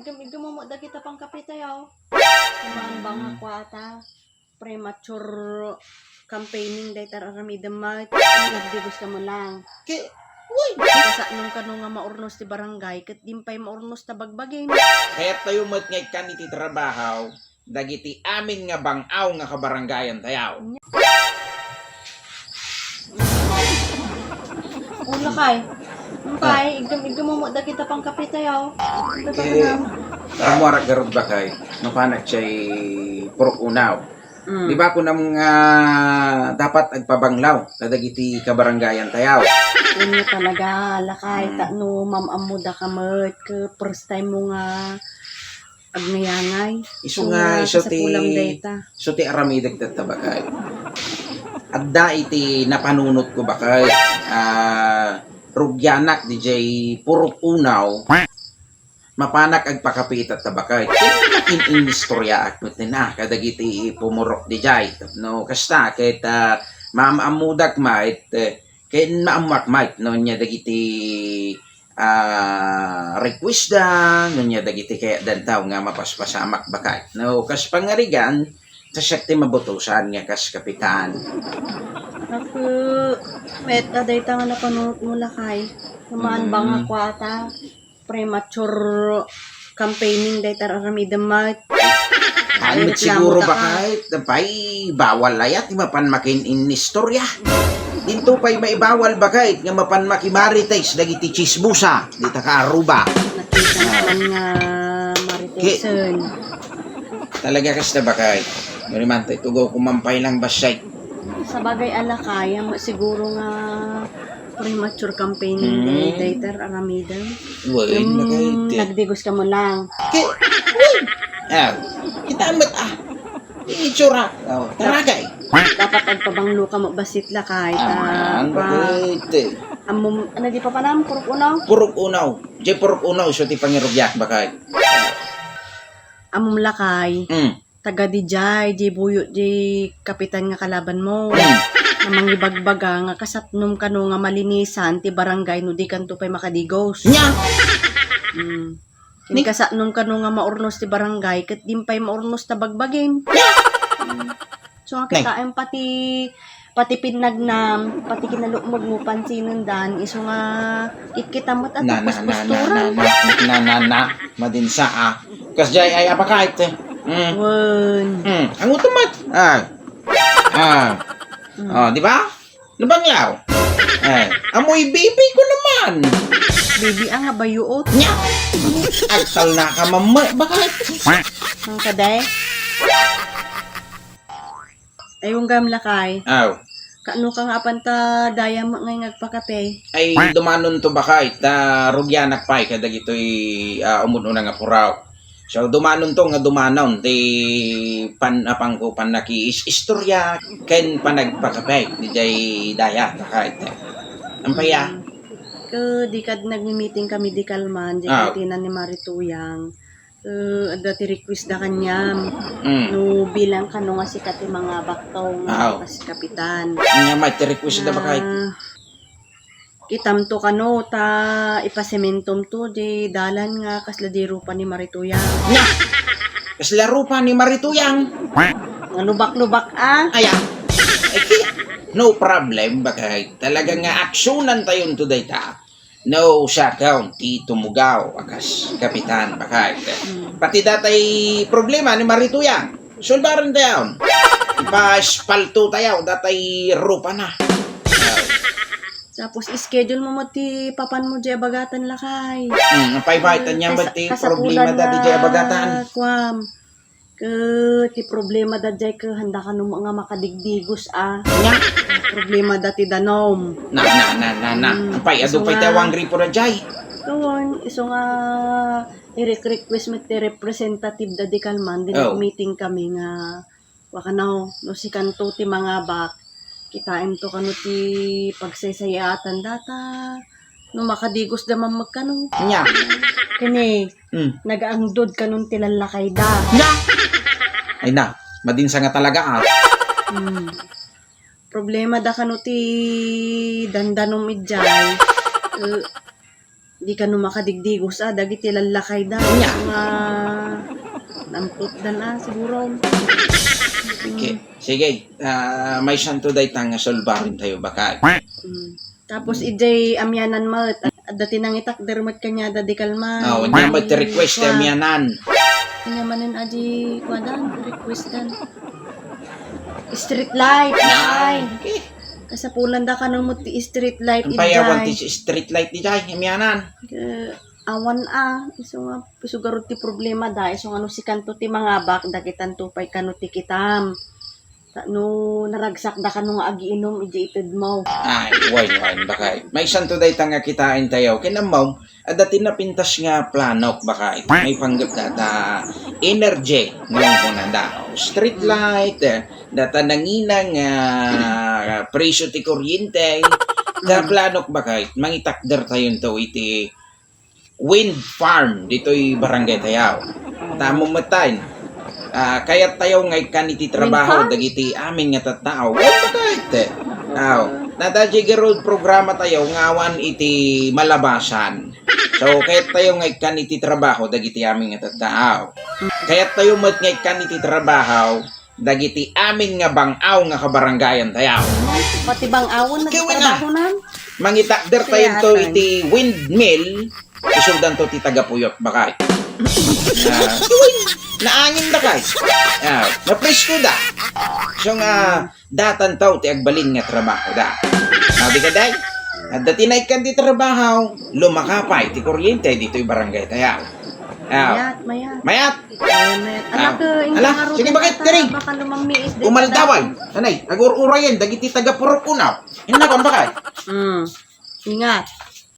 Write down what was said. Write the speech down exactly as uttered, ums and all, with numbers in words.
Igam-igam mo dagita pangkape tayo. Kuman ba nga Mm. Kuwata? Premature campaigning dayta aramidem met. Nagdigos ka mo lang. Ke-, uy! Kasano kano nga maurnos ti barangay, ket dimpay maurnos ta bagbagim. Kayat tayo met nga ikkan iti trabaho, dagiti amin nga bang-aw nga kabarangayan tayo. Ula kay. Umpay, Ah. igam-igam mo dagita pangkape tayo. Ito ba Eh, na? Aram mo, arak garud ba kay? Mapanak chay purok unaw. Mm. Di ba kunam nga dapat agpabanglaw kadagiti kabarangayan tayo? Yan nga talaga, lakay, Mm. ta no mam-ammo da ka met, ke first time mo nga agnayangay. Isu So, nga, nga isu ti, kasapulam dayta. Isu ti aramidek dayta, bakay. Adda iti napanunot ko, bakay. Ah, rugianak, D J, purok unaw. Mapanak agpakapita ta, bakay. Ken in-, inistoryaak met na, kadagiti pumurok, D J. No, kasta, ket, ah, maam-ammudak, mait, eh, ken maammuak, mait, no, nya dagiti ah, request da, no nya dagiti kayatdan tayo nga mapaspasamak, bakay. No, kas pangarigan, ta siak ti mabutusan nga kas kapitan. Apo, met a dayta nga napanunot mo, lakay. Kuman ba nga Mm. Kuwata? Premature campaigning dayta aramidem met. Ay, met reklamo siguro ta ka. Bakay, pay, bawal aya ti mapan makin-inistorya. Dinto pay maibawal, bakay, nga mapan makimarites dagiti chismosa, dita ka aruba. Nakita Ah. man nga maritesan. Ki-, talaga kasta, bakay. Nuriman tayo, tugaw kumampay lang basay. Sabagay, ala kaya mo siguro nga premature campaigning Hmm. day, dayta aramidem. Well, Yung nagay-, nagdigos ka mo lang. Ki-, uy! Ah, kita met, ah. Itsura. Oh, taragay. Dapat agpabanglo ka mo basit, lakay. Aman, ta, pa-, bakit? Amum, ano di pa panam? Purok unaw? Purok unaw. Di purok unaw, so ti pangirugiak, bakay. Amum, lakay. Mm. Taga dijay, di buyo, di kapitan nga kalaban mo. Mm. Nga mangibagbaga nga kasatnom kano nga malinisan ti barangay no di kanto pay makadigos. Nya! Mm. Ni- Kasatnom kano nga maurnos ti barangay, ket dimpay maurnos ta bagbagim. Nya! Mm. So, nga Nay. Kitaem pati, pati pinnagnam, pati kinalukmeg mo, pansinen dan, isu nga kitkita met a Na, na, na, na, puspustura. Na, na, na, na, na, madinsa, ah. Kas jay ay apakait, eh. Mm. Wen. Mm. Ang utumat. Ah. Ah. Mm. Oh, di ba? Nabanglaw. Eh, amoy baby ko naman. Baby, ang abayuot. Nya. Agtal na ka, mama. Bakit? Ang kaday? Ay, yung gamlakay. Aw. Kaano ka nga apan ta dayam ngay ngagpakape? Ay, dumanon to bakay, ta rugianak pay kadagitoy, ah, umun-una nga puraw. So, dumanon to nga dumanon, ti pan-, apangko panakiis-istorya, ken panagpakape, di jay daya, bakay, te. Ampaya? Mm. Ke, di kad nagmi-meeting kami di kalman, di Ah. kantinan ni Marituyang. Eh, adda ti request da kaniam. Mm. No bilang kano nga sika ti mangabak to nga Aw. Kas kapitan. Nya may ti request da Na bakay? Kitam to kano ta ipasementom to di dalan nga kasla di rupa ni Marituyang. Nya! Kasla rupa ni Marituyang? Nga lubak-lubak, ah. Aya. Eh, no problem, bakay. Talaga nga aksyonan tayon to dayta. No, siakon ti tumugaw a kas kapitan, bakay. Hmm. Pati datay problema ni Marituyang, sulbaren tayon. Ipaspalto tayo datay rupa na. Tapos schedule mo mo ti papan mo jay abagatan lakay. Hmm, pay-pay, tanya ba ti problema dati jay abagatan? Kuam. Ke, ti problema da jay ke, handa kano nga makadigdigos, ah. Nya? Problema da ti danom. Na, na, na, na, na. Hmm. Apay, adu pay nga tawang gripo da jay. Tuon, isu nga i-request met ti representative da di kalman, di Oh. Nag-meeting kami nga, wa kano, no, sikanto ti mangabak, kitaem to kano ti pagsaysayaatan data. No makadigos da man magkano. Nya. Kini, Hmm. Nagaangdod kanon ti lallakay da. Nya! Ay na, madinsa nga talaga, ah. Hmm. Problema da kano ti dandanom idiay. Eh, Di kano makadigdigos a dagiti lallakayda. Nya. Nga namputdan a siguro. Okay. Sige, ah, maysanto dayta nga sulbarintayo, bakay. Mm. Tapos, idiay amianan met, adda ti nangitakder met kaniada di kalman. Oh, ania met ti request ti amianan? Ania manen a di kuadan, requestan. Street light, ay. Okay. Kasapulanda kano met ti street light, idiay. Ampayawan ti street light, idiay, amianan. Eh, awan a, isu nga, isu garud ti problema da, isu nga no sikanto ti mangabak, dagitanto pay kano ti kitam. Ta-, no naragsakda kano nga agiinum, idiay itedmo. Ay, wen, wen, bakay. Maysanto dayta nga kitaentayo, ken ammom, adda ti napintas nga planok, bakay. Maipanggep da ta energy, nga kunada. Street light, eh, data nanginang, ah, presyo ti kuryente, ta planok, bakay. Mangitakder tayonto iti wind farm ditoy barangay tayo. Tamo metten. Ah, kayattayo nga ikkan iti trabaho dagiti amin nga tattao. Wen, bakay. Aw, nadaji garud programa tayo nga awan iti malabasan. So, kayattayo nga ikkan iti trabaho dagiti amin nga tattao. Kayattayo met nga ikkan iti trabaho dagiti amin nga bang-aw nga kabarangayan tayo. Pati bang-awon, nagtrabaho nan? Mangitakder tayo iti windmill, isudanto ti tagapuyot, bakay. Ah, naangin da kay. Ah, napresko da. So nga, datanto ti agbalin nga trabaho da. Ah, di ka, day? Adda ti naikkan ti trabaho, lumakapay ti kuryente ditoy barangay tayo. Ah, mayat, mayat. Mayat. Ayan, mayat. Anak, ah, eh, ala, sige, bakit, baka lumamiis din. Umaldaway. Anay, agur-urayan, dagiti taga Purok Unaw. Inna, kon bakay? Hmm. Ingat.